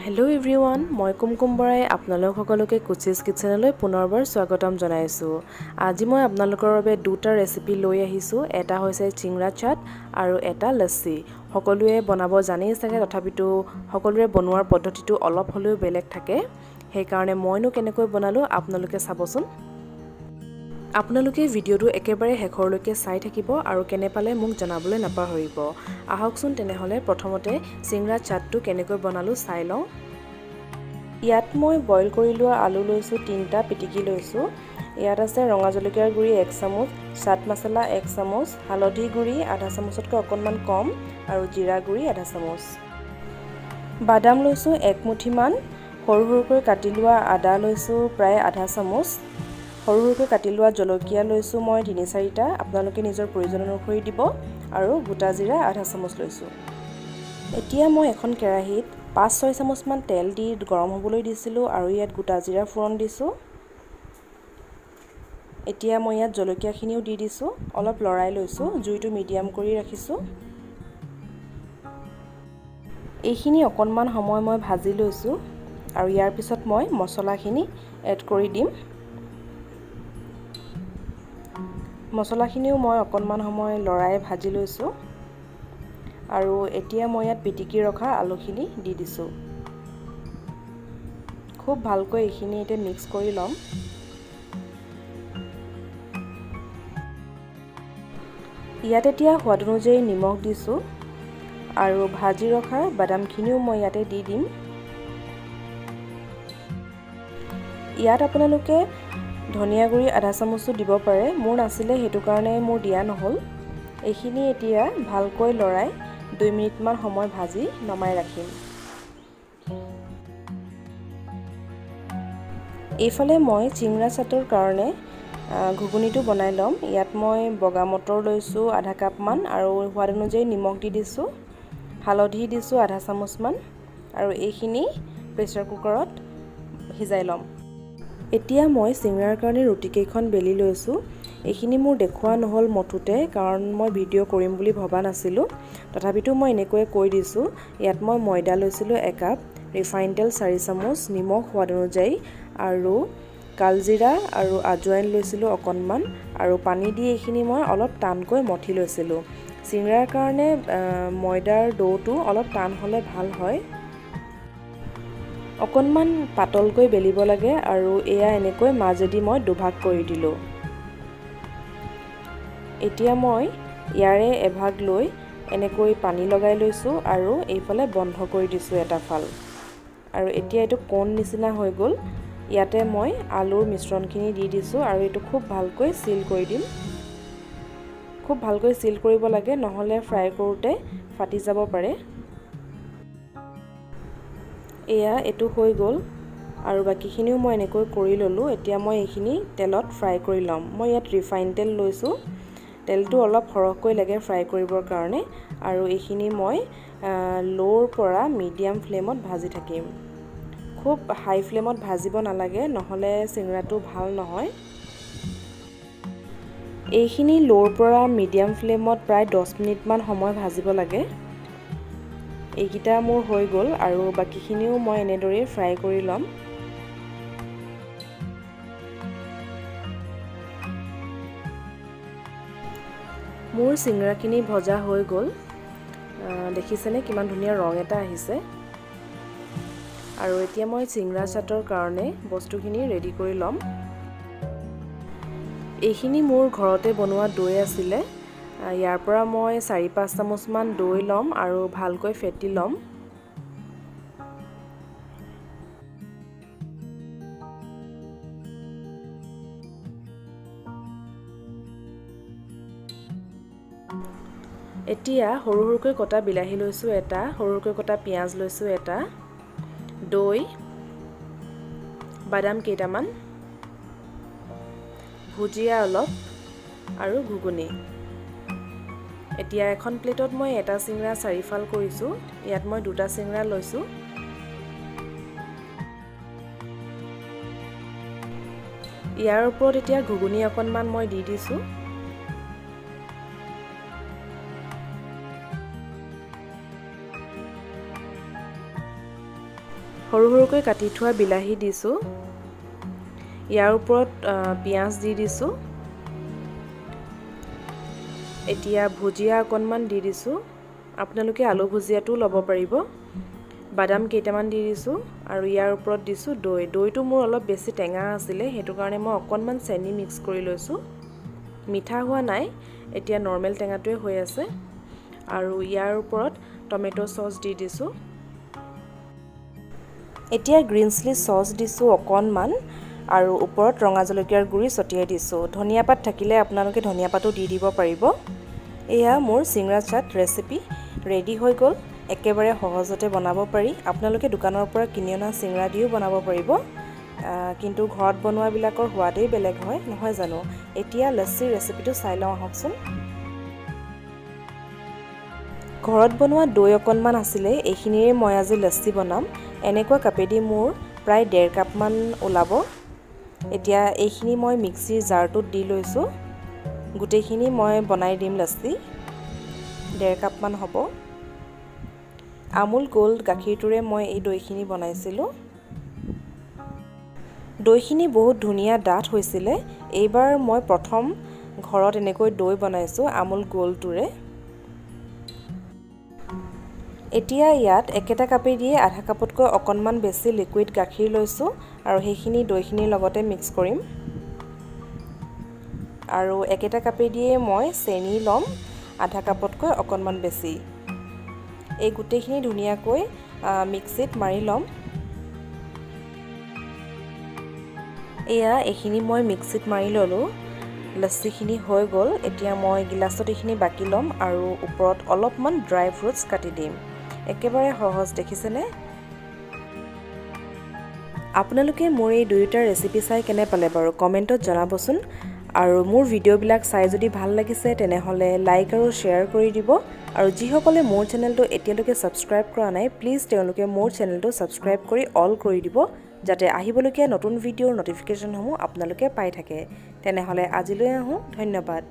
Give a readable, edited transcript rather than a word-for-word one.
Hello' everyone, মই কুমকুম বৰাই আপোনালোক সকলোকে কুচিজ কিটচেনলৈ পুনৰবাৰ স্বাগতম জনাইছোঁ। আজি মই আপোনালোকৰ বাবে দুটা ৰেচিপি লৈ আহিছোঁ। এটা হৈছে চিংৰা চাট আৰু এটা লচ্ছি। সকলোৱে বনাব জানেই চাগে, তথাপিতো সকলোৰে বনোৱাৰ পদ্ধতিটো অলপ হ'লেও বেলেগ থাকে। সেইকাৰণে মইনো কেনেকৈ বনালোঁ আপোনালোকে চাবচোন। আপোনালোকে ভিডিঅ'টো একেবাৰে শেষৰলৈকে চাই থাকিব আৰু কেনে পালে মোক জনাবলৈ নাপাহৰিব। আহকচোন তেনেহ'লে প্ৰথমতে চিংৰা চাটটো কেনেকৈ বনালোঁ চাই লওঁ। ইয়াত মই বইল কৰি লোৱা আলু লৈছোঁ 3টা, পিটিকি লৈছোঁ। ইয়াত আছে ৰঙা জলকীয়াৰ গুড়ি 1 চামুচ, চাট মছলা 1 চামুচ, হালধি গুড়ি আধা চামুচতকৈ অকণমান কম আৰু জিৰা গুড়ি আধা চামুচ। বাদাম লৈছোঁ 1 মুঠিমান, সৰু সৰুকৈ কাটি লোৱা আদা লৈছোঁ প্ৰায় আধা চামুচ, সৰু সৰুকৈ কাটি লোৱা জলকীয়া লৈছোঁ মই 3-4টা, আপোনালোকে নিজৰ প্ৰয়োজন অনুসৰি দিব, আৰু গোটা জিৰা আধা চামুচ লৈছোঁ। এতিয়া মই এখন কেৰাহীত 5-6 চামুচমান তেল দি গৰম হ'বলৈ দিছিলোঁ আৰু ইয়াত গোটা জিৰা ফোৰণ দিছোঁ। এতিয়া মই ইয়াত জলকীয়াখিনিও দি দিছোঁ, অলপ লৰাই লৈছোঁ, জুইটো মিডিয়াম কৰি ৰাখিছোঁ। এইখিনি অকণমান সময় মই ভাজি লৈছোঁ আৰু ইয়াৰ পিছত মই মছলাখিনি এড কৰি দিম। মছলাখিনিও মই অকণমান সময় লৰাই ভাজি লৈছোঁ আৰু এতিয়া মই ইয়াত পিটিকি ৰখা আলুখিনি দি দিছোঁ। খুব ভালকৈ এইখিনি এতিয়া মিক্স কৰি ল'ম। ইয়াত এতিয়া সোৱাদ অনুযায়ী নিমখ দিছোঁ আৰু ভাজি ৰখা বাদামখিনিও মই ইয়াতে দি দিম। ইয়াত আপোনালোকে ধনিয়া গুড়ি আধা চামুচো দিব পাৰে, মোৰ নাছিলে সেইটো কাৰণে মোৰ দিয়া নহ'ল। এইখিনি এতিয়া ভালকৈ লৰাই 2 মিনিটমান সময় ভাজি নমাই ৰাখিম। এইফালে মই চিংৰা চাটৰ কাৰণে ঘুগুনিটো বনাই ল'ম। ইয়াত মই বগা মটৰ লৈছোঁ আধা কাপমান আৰু সোৱাদ অনুযায়ী নিমখ দি দিছোঁ, হালধি দিছোঁ আধা চামুচমান আৰু এইখিনি প্ৰেছাৰ কুকাৰত সিজাই ল'ম। এতিয়া মই চিংৰাৰ কাৰণে ৰুটিকেইখন বেলি লৈছোঁ। এইখিনি মোৰ দেখুওৱা নহ'ল মঠোতে, কাৰণ মই ভিডিঅ' কৰিম বুলি ভবা নাছিলোঁ, তথাপিতো মই এনেকৈয়ে কৈ দিছোঁ। ইয়াত মই ময়দা লৈছিলোঁ 1 কাপ, ৰিফাইন তেল 4 চামুচ, নিমখ সোৱাদ অনুযায়ী আৰু কালজিৰা আৰু আজৱাইন লৈছিলোঁ অকণমান আৰু পানী দি এইখিনি মই অলপ টানকৈ মঠি লৈছিলোঁ। চিংৰাৰ কাৰণে ময়দাৰ দৌটো অলপ টান হ'লে ভাল হয়। অকণমান পাতলকৈ বেলিব লাগে আৰু এয়া এনেকৈ মাজেদি মই দুভাগ কৰি দিলোঁ। এতিয়া মই ইয়াৰে এভাগ লৈ এনেকৈ পানী লগাই লৈছোঁ আৰু এইফালে বন্ধ কৰি দিছোঁ এটা ফাল। আৰু এতিয়া এইটো কোণ নিচিনা হৈ গ'ল। ইয়াতে মই আলুৰ মিশ্ৰণখিনি দি দিছোঁ আৰু এইটো খুব ভালকৈ চিল কৰি দিম। খুব ভালকৈ চিল কৰিব লাগে, নহ'লে ফ্ৰাই কৰোঁতে ফাটি যাব পাৰে। এয়া এইটো হৈ গ'ল আৰু বাকীখিনিও মই এনেকৈ কৰি ল'লোঁ। এতিয়া মই এইখিনি তেলত ফ্ৰাই কৰি ল'ম। মই ইয়াত ৰিফাইন তেল লৈছোঁ, তেলটো অলপ সৰহকৈ লাগে ফ্ৰাই কৰিবৰ কাৰণে। আৰু এইখিনি মই ল'ৰ পৰা মিডিয়াম ফ্লেমত ভাজি থাকিম। খুব হাই ফ্লেমত ভাজিব নালাগে, নহ'লে চিংৰাটো ভাল নহয়। এইখিনি ল'ৰ পৰা মিডিয়াম ফ্লেমত প্ৰায় 10 মিনিটমান সময় ভাজিব লাগে। এইকেইটা মোৰ হৈ গ'ল আৰু বাকীখিনিও মই এনেদৰেই ফ্ৰাই কৰি ল'ম। মোৰ চিংৰাখিনি ভজা হৈ গ'ল। দেখিছেনে কিমান ধুনীয়া ৰং এটা আহিছে। আৰু এতিয়া মই চিংৰা চাটৰ কাৰণে বস্তুখিনি ৰেডি কৰি ল'ম। এইখিনি মোৰ ঘৰতে বনোৱা দৈ আছিলে। ইয়াৰ পৰা মই 4-5 চামুচমান দৈ ল'ম আৰু ভালকৈ ফেটি ল'ম। এতিয়া সৰু সৰুকৈ কটা বিলাহী লৈছোঁ এটা, সৰু সৰুকৈ কটা পিঁয়াজ লৈছোঁ এটা, দৈ, বাদাম কেইটামান, ভুজিয়া অলপ আৰু ঘুগুনি। এতিয়া এখন প্লেটত মই এটা চিংৰা 4 ফাল কৰিছোঁ। ইয়াত মই 2টা চিংৰা লৈছোঁ। ইয়াৰ ওপৰত এতিয়া ঘুগুনি অকণমান মই দি দিছোঁ। সৰু সৰুকৈ কাটি থোৱা বিলাহী দিছোঁ। ইয়াৰ ওপৰত পিঁয়াজ দি দিছোঁ। এতিয়া ভুজিয়া অকণমান দি দিছোঁ, আপোনালোকে আলু ভুজিয়াটোও ল'ব পাৰিব। বাদাম কেইটামান দি দিছোঁ আৰু ইয়াৰ ওপৰত দিছোঁ দৈ। দৈটো মোৰ অলপ বেছি টেঙা আছিলে, সেইটো কাৰণে মই অকণমান চেনি মিক্স কৰি লৈছোঁ। মিঠা হোৱা নাই, এতিয়া নৰ্মেল টেঙাটোৱে হৈ আছে। আৰু ইয়াৰ ওপৰত টমেট' চচ দি দিছোঁ। এতিয়া গ্ৰীণ চিলি চচ দিছোঁ অকণমান আৰু ওপৰত ৰঙা জলকীয়াৰ গুড়ি ছটিয়াই দিছোঁ। ধনিয়া পাত থাকিলে আপোনালোকে ধনিয়া পাতো দি দিব পাৰিব। এয়া মোৰ চিংৰা চাট ৰেচিপি ৰেডি হৈ গ'ল। একেবাৰে সহজতে বনাব পাৰি। আপোনালোকে দোকানৰ পৰা কিনি অনা চিংৰা দিও বনাব পাৰিব, কিন্তু ঘৰত বনোৱাবিলাকৰ সোৱাদেই বেলেগ হয়, নহয় জানো? এতিয়া লচ্ছিৰ ৰেচিপিটো চাই লওঁ আহকচোন। ঘৰত বনোৱা দৈ অকণমান আছিলে, এইখিনিৰে মই আজি লচ্ছি বনাম। এনেকুৱা কাপেদি মোৰ প্ৰায় 1.5 কাপমান ওলাব। এতিয়া এইখিনি মই মিক্সিৰ জাৰটোত দি লৈছোঁ। গোটেইখিনি মই বনাই দিম লচ্ছি, 1.5 কাপমান হ'ব। আমুল গ'ল্ড গাখীৰটোৰে মই এই দৈখিনি বনাইছিলোঁ। দৈখিনি বহুত ধুনীয়া ডাঠ হৈছিলে। এইবাৰ মই প্ৰথম ঘৰত এনেকৈ দৈ বনাইছোঁ আমুল গ'ল্ডটোৰে। এতিয়া ইয়াত একেটা কাপেদিয়ে আধা কাপতকৈ অকণমান বেছি লিকুইড গাখীৰ লৈছোঁ আৰু সেইখিনি দৈখিনিৰ লগতে মিক্স কৰিম। আৰু একেটা কাপেদিয়ে মই চেনি ল'ম আধা কাপতকৈ অকণমান বেছি। এই গোটেইখিনি ধুনীয়াকৈ মিক্সিত মাৰি ল'ম। এয়া এইখিনি মই মিক্সিত মাৰি ল'লোঁ, লচ্ছিখিনি হৈ গ'ল। এতিয়া মই গিলাচত এইখিনি বাকি ল'ম আৰু ওপৰত অলপমান ড্ৰাই ফ্ৰুটছ কাটি দিম। একেবাৰে সহজ, দেখিছেনে? আপোনালোকে মোৰ এই দুয়োটা ৰেচিপি চাই কেনে পালে বাৰু কমেণ্টত জনাবচোন। আৰু মোৰ ভিডিঅ'বিলাক চাই যদি ভাল লাগিছে, তেনেহ'লে লাইক আৰু শ্বেয়াৰ কৰি দিব। আৰু যিসকলে মোৰ চেনেলটো এতিয়ালৈকে ছাবস্ক্ৰাইব কৰা নাই, প্লিজ তেওঁলোকে মোৰ চেনেলটো ছাবস্ক্ৰাইব কৰি অল কৰি দিব, যাতে আহিবলগীয়া নতুন ভিডিঅ'ৰ ন'টিফিকেশ্যনসমূহ আপোনালোকে পাই থাকে। তেনেহ'লে আজিলৈ আহোঁ, ধন্যবাদ।